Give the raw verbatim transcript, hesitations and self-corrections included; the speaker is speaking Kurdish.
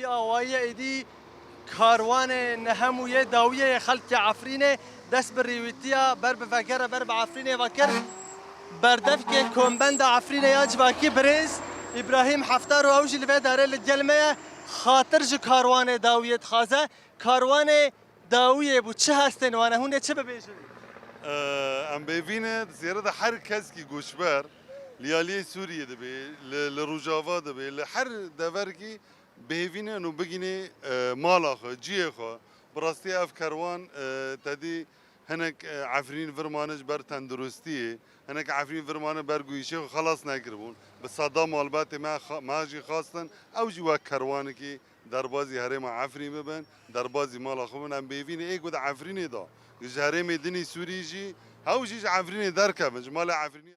Awayî êdî karwanê nehem û yê dawiyê yê xelkê Efrînê dest bi rîwîtiya ber bi vegere ber bi Efrînê ve kir. Berdevkê Kombenda Efrînê ya civakî birêz Îbrahîm Heftar û ew jî li vê derê li gel me ye. Xatir ji karwanê dawiyê dixwaze. Karwanê dawiyê bû. Çi hestên wane? Hûn ê çi bibêjin? Ee, em bêvî ne, di zêre de her keskî goçber li aliyê Sûriyê dibe, li, li Rojava dibe, li her deverkî bêvî ne û bigînê, e, mala xwe, ciyê xwe. Bi rastî ev kerwan, e, tedî hinek, e, Efrîn vir mane ji ber tenduristiyê, hinek Efrîn vir mane ber guhîşê xwe xelas nekiribûn. Bi seda malbatê me xa-, me jî xwestin, ew jî wek kerwanekî derbazî herêma Efrîn bibin, derbazî mala xwe bibin. Em bêvî ne ê ku di Efrînê de, ji herêmê din ê Sûrî jî, hew jî ji Efrînê derkevin, ji malê Efrînê.